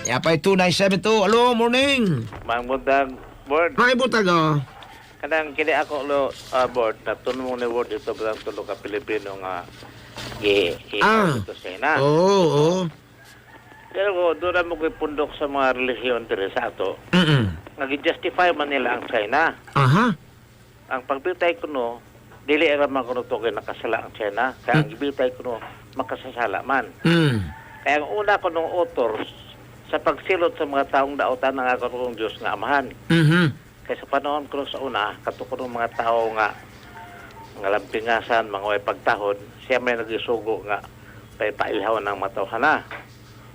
Yapay 2972. Hello, morning. Mangmundang board. Mga ibutag, oh. Kanang kini ako lo board natunong ni board ito bang tulo ka Pilipino nga gi gi dito sa ina. Oo, oo. Pero ko doon na mo ko'y pundok sa mga relihiyon diri sa ato. Nga gi-justify man nila ang China. Ang pagbitay kuno dili ra man kuno to kay nakasala ang China. Kaya ang gibitay kuno makasasala man. Kaya ang una kunong authors sa pagsilot sa mga taong daotan ng ako kong Diyos nga amahan. Kaya sa panahon ko sa una, katuko ng mga tao nga nga lampingasan, mga way pagtahod, siya may nagisugo nga pay paihaw ng matawhana.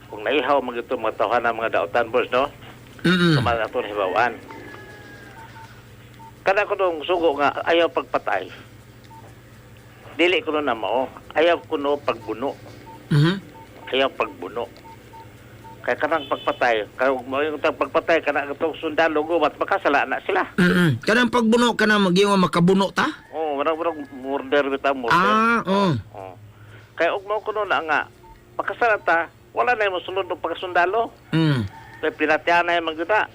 Kung naihaw magito mga tawhana mga daotan boss, no? Kumain ato hibawan. Kada ko nung sugo nga ayaw pagpatay. Dili ko na mao, ayaw ko no pagbuno. Ayaw pagbuno. Kaya kanang pagpatay, kaya mo yung pagpatay kana katong sundalo gubat makasala na sila. Kanang pagbuno ka na magyong makabuno ta? Oh, murag murder bitaw murder. Ah, oo. Oh. Kaya ug mao kuno na nga makasala ta, wala na mo sulod og pagkasundalo. Kaya pinatian na yung magyuta.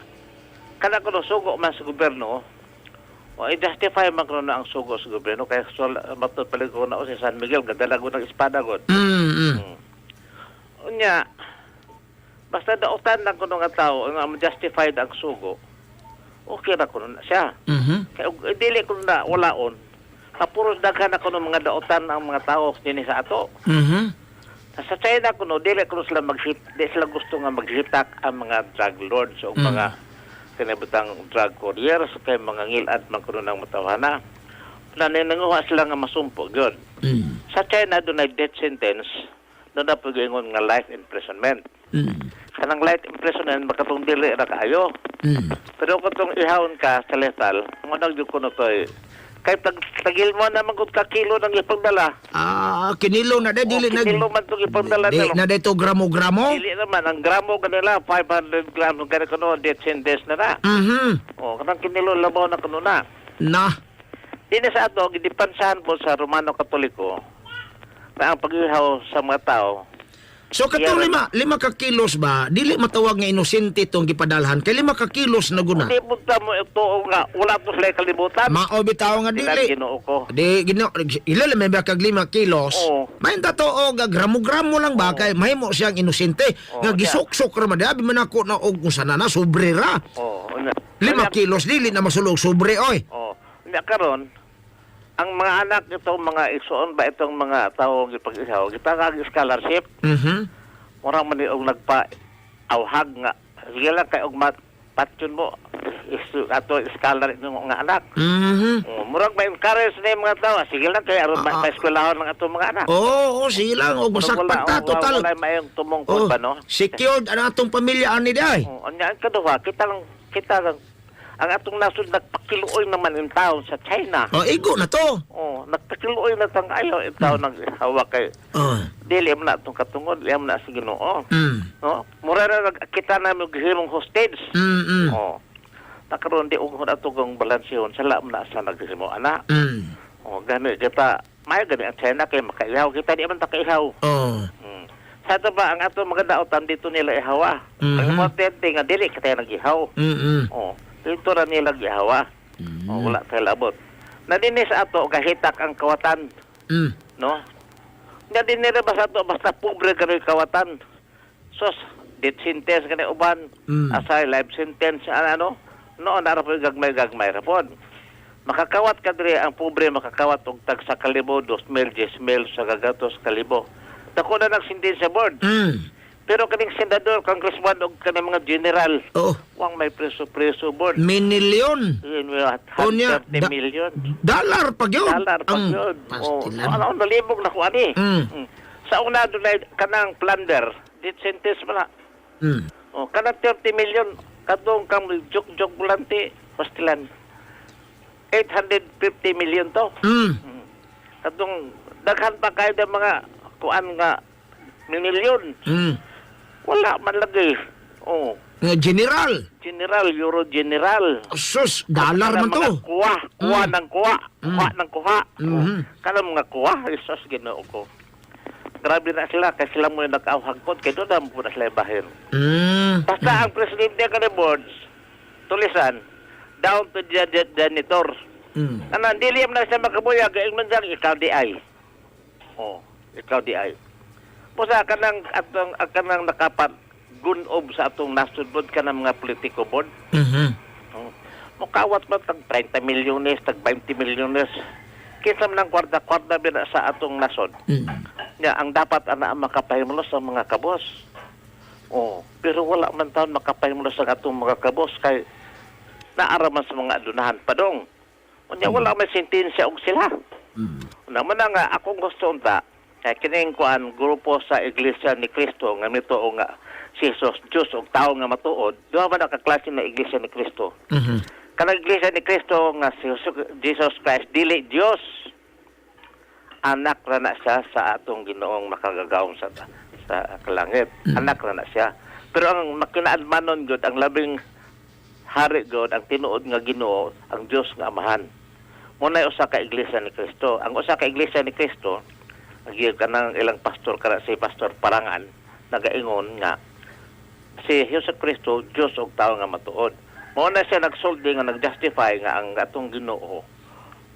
Kada kuno sugo man sa gobyerno, o i-justify man kuno na ang sugo sa gobyerno kaya so, matod palig ko na o si San Miguel gadala ko ng espada god. Unya, basta daotan lang kuno nga tao nga justified ang sugo. Okay ra kuno na siya. Kaya og dili kuno na walaon. Kapuros daghan na kuno mga daotan ang mga tao dinhi sa ato. Sa China kuno dili kuno sila maghit, di sila gusto nga maghitak ang mga drug lords o mga kinabutang drug couriers kay mga ngilad man kuno ng matawhana. Naninanguha sila nga masumpo gyud. Sa China dunay death sentence, doon na pag-ingon nga life imprisonment. Kanang life imprisonment makatong dili ra kaayo. Pero kung itong ihawon ka sa lethal, ang unang gyud kuno to eh, kay tag tagil mo naman kung kakilo ng ipagdala. Ah, kinilo na de dili O, na. kinilo man itong ipagdala Di nila. na dito gramo-gramo. Dili naman, ang gramo kanila, 500 grams, kaya kuno, death sentence na na. O, kanang kinilo, labaw na kuno na. Na. Di na sa ato, gidipansahan po sa Romano Katoliko na ang pag-ihaw sa mga tao. So katong 5 ka kilos ba, dili matawag nga inosente tong gipadalhan kay 5 ka kilos na guna. Hindi po mo ito nga, wala po sila kalibutan. Mao bitaw nga Sila dili. Ginoo ko. Di gino ila lang may ba kag 5 kilos. Oo. May totoo ga gramo-gramo lang ba kay mahimo siyang inosente Oo, nga gisuksok ra man di man ako na og kung sana na sobre ra. O, una. 5 kilos dili na masulog sobre oy. Oh, unya karon ang mga anak itong mga igsoon ba itong mga tawo gipag-ihaw, gitangag scholarship, mura man ni og nagpa awhag nga sige lang kay og patyon mo is, ato scholar inyong mga anak. Oh, murag ma-encourage na yung mga tao. Sige lang kay aron ma-eskwelahon ng atong mga anak. Oo, oh, sige lang og Murag masakpan ta wala, total. wala mayong tumungkod Oh, ba no? secured ang atong pamilya ani day. Oh, unya ang kaduha, kita lang ang atong nasod nagpakiluoy naman in taon sa China. Oh, igo na to. Oh, nagpakiluoy na tang ayaw in taon nang hawak kay dili man na atong katungod, dili man na sa Ginoo. No? Mura na kita na maghimong hostage. Oh. Nakaroon di ug ato kong balansyon sala man na sa naghimo ana. Oh, gani kita may gani ang China kay makaihaw kita di man ta kaihaw. Oh. Sa ato ba ang ato mga daotan dito nila ihawa. Ang importante nga dili kita nag-ihaw. Oh, dito ra nila gihawa. Oh, wala tayo labot. Na dinhi sa ato gahitak ang kawatan, no? Nga dinhi ra ba sa ato basta pobre kani kawatan. Sos, death sentence kani uban, asay life sentence ano ano. No, nara po gagmay-gagmay ra pod. Makakawat ka diri ang pobre makakawat og tag sa kalibo, 2,000, 10,000 sa gagatos kalibo. Dako na nang sentensya board. Pero kaning senador, congressman og kaning mga general, wang may preso-preso board. Minilyon. Yun, we at Unya, 30 million. Dollar pa gyud. Dollar pa Ang yun. Oh, pastilan. ano, nalibog na ko ani. Sa una doon ay kanang plunder, death sentence man na. Oh, kanang 30 million, katong kang jok-jok bulanti, pastilan. 850 million to. Katong daghan pa kayo ng mga kuan nga milyon. Wala man lagi. Oh, Nga general. General, Euro General. Sus, dollar man Kanang to. mga kuha, kuha ng kuha, kuha ng kuha. Kanang mga kuha, isos Ginoo ko. Grabe na sila kay sila mo yung nag-awhag pod kay doon na po na sila bahin. Basta ang presidente ka ni boards, tulisan, down to the janitor. Ano, dili man na siya makabuyag, ingon man siya, ikaw di ay. Oh, ikaw di ay. Pusa kanang atong kanang nakapat gunob sa atong nasod bod kanang mga politiko bod. Oh. Mukawat man tag 30 milyones, tag 20 milyones. Kinsa man ang kwarta-kwarta bina sa atong nasod. Nya ang dapat ana ang makapahimulos sa mga kabos. Oh, pero wala man taon makapahimulos sa atong mga kabos kay naara man sa mga adunahan padong. Unya wala man sentensya og sila. Una mo na nga akong gusto unta kay kining kuan grupo sa Iglesia ni Cristo nga mituo nga si Jesus Dios og tawo nga matuod, duha man ka klase na Iglesia ni Cristo. Kanang Iglesia ni Cristo nga si Jesus Christ dili Dios, anak ra na siya sa atong Ginoong makagagahom sa langit. Anak ra na siya. Pero ang makinaadmanon gyud, ang labing hari gyud, ang tinuod nga Ginoo, ang Dios nga Amahan. Mo na usa ka Iglesia ni Cristo. Ang usa ka Iglesia ni Cristo, ang kanang ilang pastor kana si Pastor Parangan nagaingon nga si Jesus Cristo Dios og tawo nga matuod. Mao na siya nagsulti nga nag-justify nga ang atong Ginoo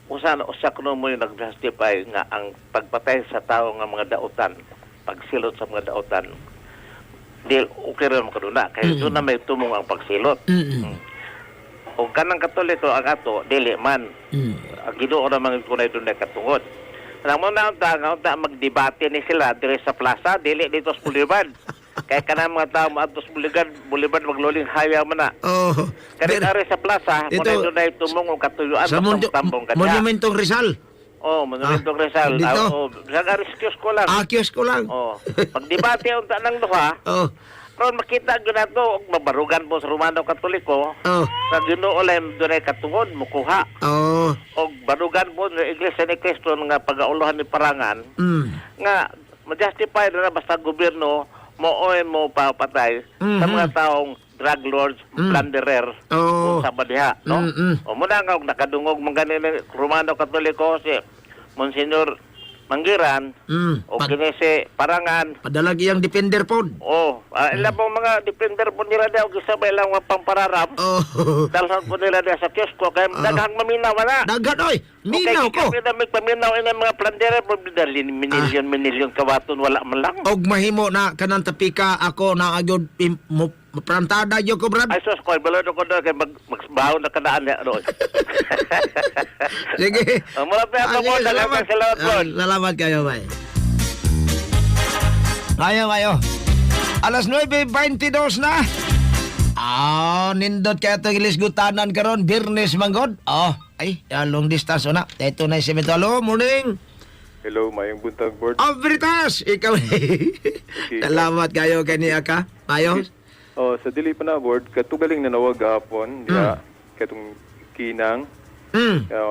usa na usa kuno mo yung nag-justify nga ang pagpatay sa tao nga mga dautan, pagsilot sa mga dautan, di okay ra man kaduna kay doon na may tumong ang pagsilot. O kanang Katoliko ang ato dili man. Ang Ginoo ra man kunay dunay katungod. Nang mo na unta nga unta magdebate ni sila diri sa plaza, dili dito sa Boulevard. Kay kanang mga tao moadto sa Boulevard, magluling haya man na. Kani ari sa plaza, kunay dunay tumong og katuyuan sa mundo, tambong kanya. Monumentong Rizal. Oh, Monumentong Ah, Rizal. dito? Ah, oh, sa aris ko lang. Ah, kiosk ko lang. Oh, pagdebate unta nang duha, ron makita gyud nato og mabarugan po sa Romano Katoliko. Sa Ginoo lang dunay katungod mukuha. Og barugan po ng Iglesia ni Cristo nga pagauluhan ni Parangan nga ma-justify na basta gobyerno mo oy mo papatay sa mga taong drug lords, plunderer, sa diha, no? O muna nga og nakadungog man gani ni Romano Katoliko si Monsignor Manggiran o kini si Parangan. Padalag iyang defender pod. Oh, ila pong mga defender po nila daw isa ba ilang mga pampararam. Dalhan po nila diha sa kiosko kay daghang maminaw na. Daghan oy. Minaw ko. Okay, kami paminaw ina mga plunderer po dalin minilyon minilyon kawaton wala man lang. Og mahimo na kanang tapika ako na agyod mo prantada gyud ko, Brad. Ay sus ko, balo ko doon kay magbaon na kanaan niya doon. Sige. Ang mga pa Ah, ako sige, salamat salamat po. Ah, salamat kayo, bay. Ayo, ayo. Alas 9:22 na. Ah, nindot kaya itong ilisgutanan karon Biyernes manggod. Oh, ay, long distance na. Ito na si Mito. Hello, morning. Hello, mayong buntag, board. Oh, Veritas, ikaw. Salamat kayo kaniya ka. Ayo. Oh, sa dili pa na board, katugaling nanawag gahapon, diha katong kinang.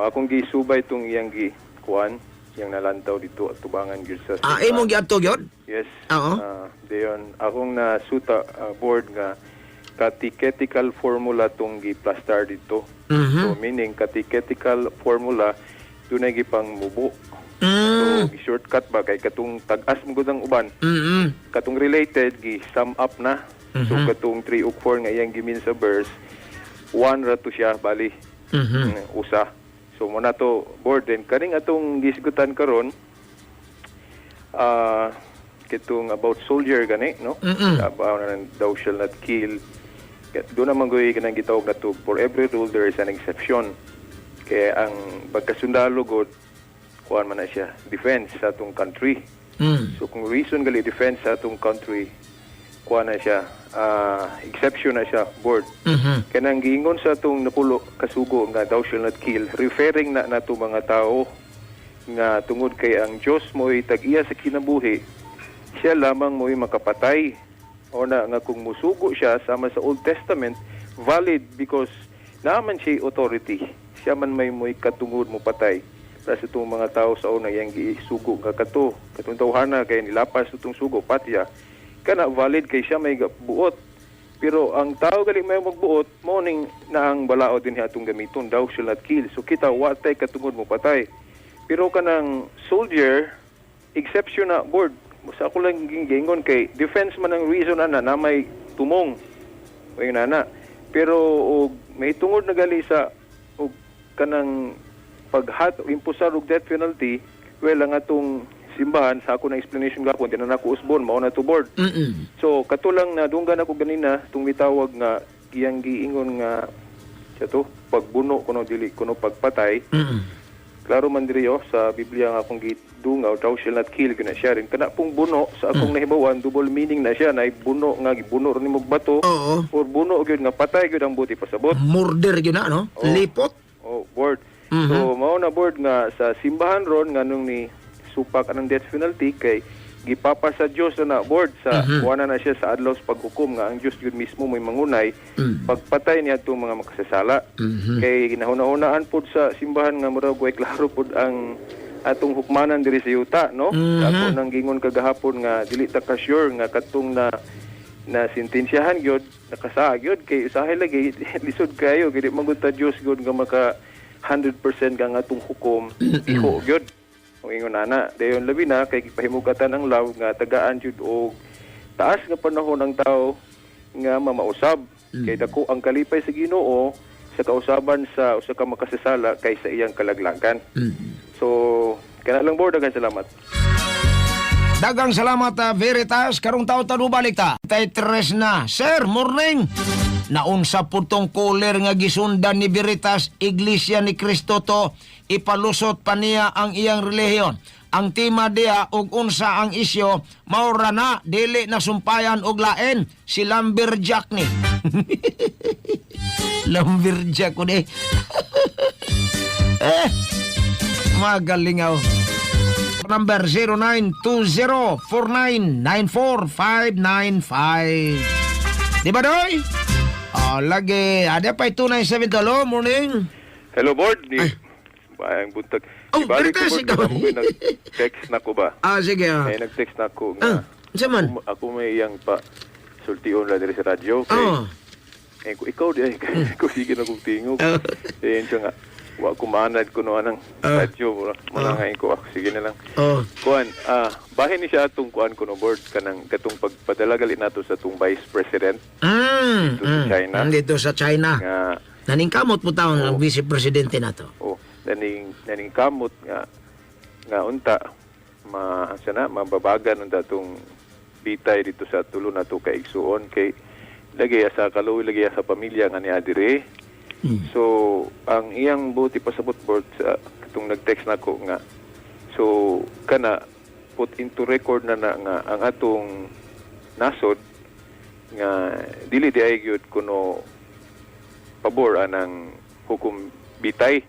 Akong gisubay tong iyang gi kuan, iyang nalantaw dito at tubangan gyud sa Ah, imong giadto gyud? Yes. Oo. Ah, dayon akong nasuta board nga catechetical formula tong gi-plastar dito. So meaning catechetical formula dunay gipang mubo. So shortcut ba kay katong tag-as mo gud ang uban. Katong related gi sum up na. So katong 3 ug 4 nga iyang gimin sa verse 1 ra to siya bali. Usa. So mo na to board then kaning atong gisgutan karon kitong about soldier gani no. About na thou shall not kill. Doon naman goy kanang gitawag na to for every rule there is an exception. Kaya ang pagkasundalo god kuan man na siya defense sa atong country. So kung reason gali defense sa atong country, kuha na siya, exception na siya, board. Kanang giingon sa atong napulo kasugo nga thou shall not kill, referring na nato mga tao nga tungod kay ang Dios mo'y tag-iya sa kinabuhi, siya lamang mo'y makapatay. O na nga kung musugo siya sama sa Old Testament, valid because naaman siya authority. Siya man may mo'y katungod mo patay. Para sa itong mga tao sa una yang gisugo nga kato. Katong tawhana kay nilapas itong sugo patya. Kana valid kay siya may buot. Pero ang tao gali may magbuot, mo ning na ang balaod din atong gamiton, thou shall not kill. So kita wa tay katungod mo patay. Pero kanang soldier, exception na board. Sa ako lang gingon kay defense man ang reason ana na may tumong o yung nana. Pero og may tungod na gali sa og kanang paghat o imposar og death penalty, well, ang atong simbahan, sa ako na explanation gapon, di na nako usbon, mao na to, board. So katulang na dunggan ako ganina tung mitawag nga iyang giingon nga siya to pagbuno kuno, dili kuno pagpatay. Klaro man diri, oh, sa Biblia nga akong gidungaw, "Thou shall not kill" gina siya rin kana pong buno. Sa akong nahibawan, double meaning na siya na buno nga gibuno rin nimo og bato or buno gyud nga patay gyud ang buot ipasabot. Murder gyud na, no? Oo. Lipot. Oh, board. So mao na, board, nga sa simbahan ron nga nung ni supak anang death penalty kay gipapa sa Dios na na, board, sa kuana na siya sa adlaw sa paghukom nga ang Dios gyud mismo may mangunay pagpatay niya itong mga makasasala. Kay ginahuna-hunaan pod sa simbahan nga murag way klaro pod ang atong hukmanan diri sa yuta, no? Ako nang gingon kagahapon nga dili ta ka sure nga katong na na sentensyahan gyud nakasaa gyud, kay usahay lagi lisod kayo kay di man gud ta Dios gyud nga maka 100% ka nga atong hukom iho gyud. Kung ingon ana, dayon labi na kay gipahimugatan ang law nga tagaan jud og taas nga panahon ang tao nga mamausab, kay dako ang kalipay sa Ginoo sa kausaban sa usa ka makasasala kaysa iyang kalaglagan. So kana lang, board. Daghang salamat. Dagang salamat, Veritas. Karong tao tanu balik ta. Tay tres na. Sir, morning. Naunsa po tong caller nga gisundan ni Veritas, Iglesia ni Cristo to, ipalusot pa niya ang iyang relihiyon. Ang tema diya og unsa ang isyo, maura na dili na sumpayan og lain si Lumberjack ni. Lumberjack ko ni. Eh, magalingaw. Number 0920-4994595. Di ba, Doy? Oh, lagi. Ada pa ito 972. Hello, morning. Hello, board. Ni Bayang buntag. Oh, Ibalik ko, Veritas, board, ikaw. kay mo nag-text na ko ba? Ah, sige. Ah, Eh, nag-text na ko nga unsa man? Ako may iyang pa sultion la diri sa radyo kay eh, kung ikaw di ay ko sige na kong tingog. Eh, siya nga wa ko maanad kuno anang radyo mura muna nga ko ako sige na lang. Kuan, bahin ni siya atong kuan kuno, board, kanang katong pagpadala gali nato sa atong vice president dito sa China. Dito sa China. Nga Naningkamot po taon ang vice presidente nato. Oh, naning kamot nga nga unta ma asa na mababagan unta atong bitay dito sa tulo na to ka igsuon kay lagi sa kaluoy, lagi sa pamilya nga niya dire. So ang iyang buot ipasabot, board, sa katong nag-text nako nga so kana put into record na na nga ang atong nasod nga dili di ay gyud kuno pabor anang hukom bitay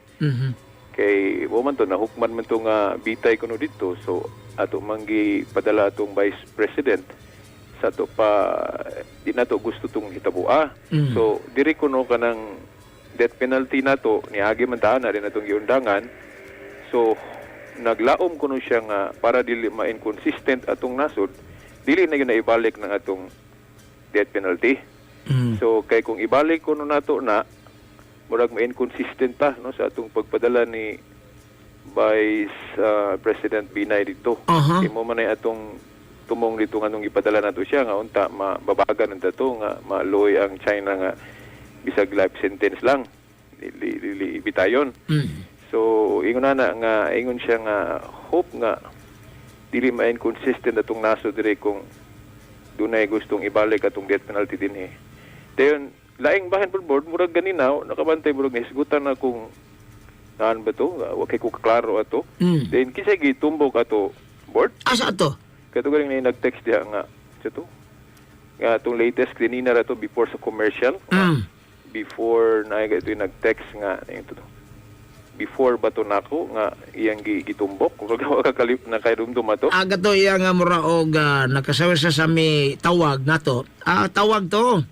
kay wa man to nahukman man to nga bitay kuno dito. So ato manggi padala atong vice president sa ato pa di nato gusto tong hitaboa. So diri kuno kanang death penalty nato niagi man ta na rin atong giundangan. So naglaom kuno siya nga para dili ma-inconsistent atong nasod, dili na yun na ibalik ng atong death penalty. So kay kung ibalik kuno nato na murag ma-inconsistent ta, no, sa atong pagpadala ni Vice President Binay dito. Kay mo man ay atong tumong dito nga nung ipadala nato siya nga unta mababagan ang dato nga maluoy ang China nga bisag life sentence lang dili dili ibitayon. So ingon na na nga ingon siya nga hope nga dili ma-inconsistent atong naso dire kung dunay gustong ibalik atong death penalty dinhi. Dayon laing bahin po, board, murag ganina nakabantay, murag nahisgutan na kung naan ba to, wa kay ko klaro ato. Then kinsa gitumbok ato, board? Asa ato? Kato galing na nag-text diha nga sa to nga atong latest kanina ra to before sa commercial, before na ito yung nag-text nga ito to before ba to nako nga iyang gitumbok kung kagawa kakalip na kay dumdum ato. Aga to iya nga mura og nakasawi sa mi tawag nato. Ah, tawag to.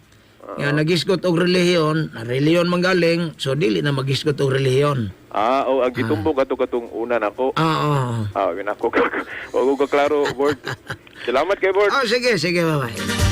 Nga nagisgot og relihiyon, na relihiyon manggaling, so dili na magisgot og relihiyon. Ah, oh, ang gitumbok ato katong una nako. Ah, oo. Ah, yun ako. Wa ko klaro, board. Salamat kay board. Oh, sige, sige, bye-bye.